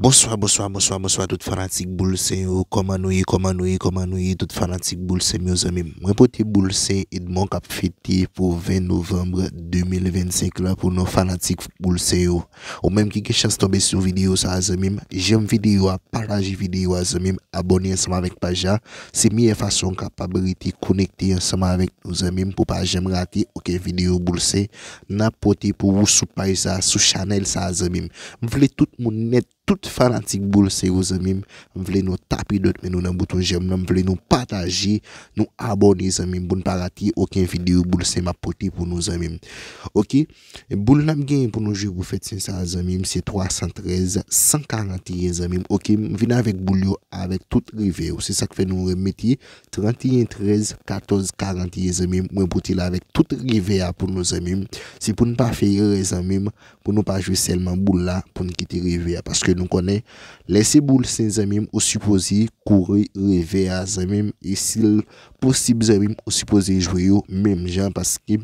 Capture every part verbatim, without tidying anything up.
Bonswa, bonswa, bonswa, bonswa tout fanatik Boul Sen yo. Kòman nou ye, kòman nou ye, kòman nou ye tout fanatik Boul Sen yo, zanmi m? Mwen pote Boul Sen Edmond k ap fete pou ven novanm de mil vennsenk la pou nou fanatik Boul Sen yo. Ou menm ki gen chans tonbe sou videyo sa a, zanmi m, janm videyo a, pataje videyo a, zanmi m, abòne ansanm avèk paj la. Se meyè fason w kapab rete konekte ansanm avèk nou, zanmi m, pou pa janm rate okenn videyo Boul Sen n ap pote pou ou sou paj sa a, sou chanèl sa a, zanmi m. M vle tout moun nèt, tout fanatik Boul Sen yo, zanmi m, m vle nou tape dòt men nou nan bouton j'aime lan, m vle nou pataje, nou abòne, zanmi m, pou n pa rate okenn videyo Boul Sen m ap pote pou nou, zanmi m. Oke? Boul n ap genyen pou nou jwe pou fèt Sen sa a, zanmi m, se twa san trèz san karanteyen, zanmi m. Oke, m vin avèk boul yo avèk tout revè yo. Se sa k fè nou remete tranteyen trèz katòz karanteyen, zanmi m. Mwen pote l avèk tout revè a pou nou, zanmi m. Se pou n pa fè erè, zanmi m, pou nou pa jwe sèlman boul la, pou n kite revè a. Paske nou konnen, lè se Boul Sen, zanmi m, ou sipoze kouri revè a, zanmi m. E si l posib, zanmi m, ou sipoze jwe yo menm jan, paske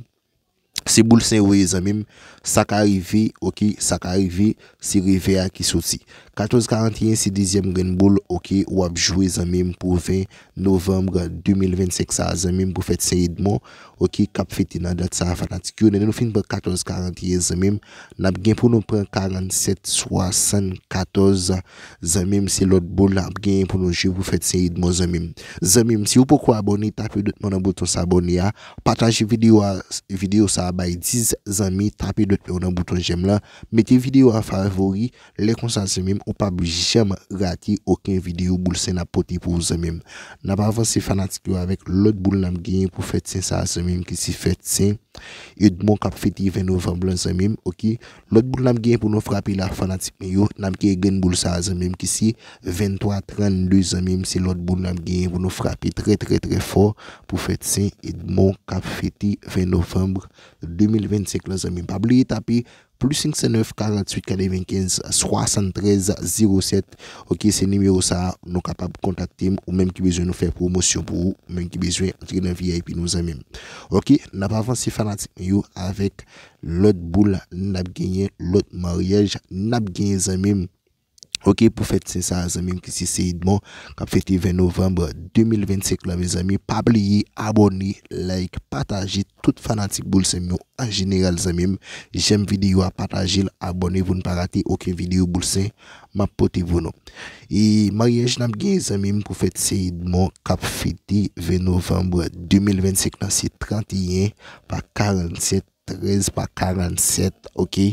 se Boul Sen yo ye, zanmi m. Sa ka rive, oke, sa ka rive, se revè a ki soti. Katòz karanteyen se dezyèm grenn boul, oke, w ap jwe, zanmi m, pou ven novanm de mil vennsenk sa a, zanmi m, pou fèt Sen Edmond, oke, k ap fete nan dat sa a, fanatik yo. Lè nou fin pran katòz karanteyen, zanmi m, n ap gen pou nou pran karannsèt swasannkatòz, zanmi m, se lòt boul n ap genyen pou nou jwe pou fèt Sen Edmond, zanmi m. Zanmi m, si w poko abòne, tape dòt men w nan bouton s'abonner a, pataje videyo a, videyo sa a bay dis zanmi, tape dòt men w nan bouton j'aime lan, mete videyo a favori, lè konsa, zanmi m, ou p ap janm rate okenn videyo Boul Sen n ap pote pou ou, zanmi m. N ap avanse, fanatik yo, avèk lòt boul n ap genyen pou fèt Sen sa a, zanmi m, ki se fèt Sen Edmond k ap fete ven novanm lan, zanmi m, oke? Lòt boul n ap genyen pou nou frape la, fanatik mwen yo, n ap genyen grenn boul sa a, zanmi m, ki se venntwa trannde, zanmi m, se lòt boul n ap genyen pou nou frape trè, trè, trè fò pou fèt Sen Edmond k ap fete ven novanm de mil vennsenk lan, zanmi m. Pa bliye tape plis senk san nèf, karanntuit, katrevenkenz, swasanntrèz, zewo sèt. Oke, se nimewo sa a nou kapab kontakte m, ou menm ki bezwen nou fè pwomosyon pou ou, ou menm ki bezwen antre nan V I P nou, zanmi m. Oke, n ap avanse, fanatik mwen yo, avèk lòt boul n ap genyen, lòt maryaj n ap genyen, zanmi m. Oke, pou fèt Sen sa a, zanmi m, ki se Sen Edmond, k ap fete ven novanm de mil vennsenk lan, mezanmi. Pa bliye abòne, like, pataje, tout fanatik Boul Sen yo an jeneral, zanmi m. J'aime videyo a, pataje l, abòne pou n pa rate okenn videyo Boul Sen m ap pote pou nou. E maryaj n ap genyen, zanmi m, pou fèt Sen Edmond k ap fete ven novanm de mil vennsenk lan, se tranteyen pa karannsèt, trèz pa karannsèt, oke?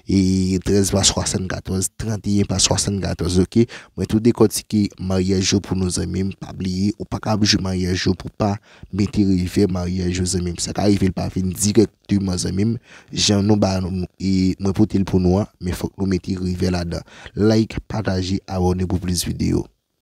E trèz pa swasannkatòz, tranteyen pa swasannkatòz, oke? Mwen tou dekòtike maryaj yo pou nou, zanmi m. Pa bliye, ou pa ka ap jwe maryaj yo pou pa mete revè maryaj yo, zanmi m. Sa ka rive l pa vin dirèkteman, zanmi m, jan nou ba nou, e mwen pote l pou nou an, men fòk nou mete revè ladan. Like, pataje, abòne pou plis videyo.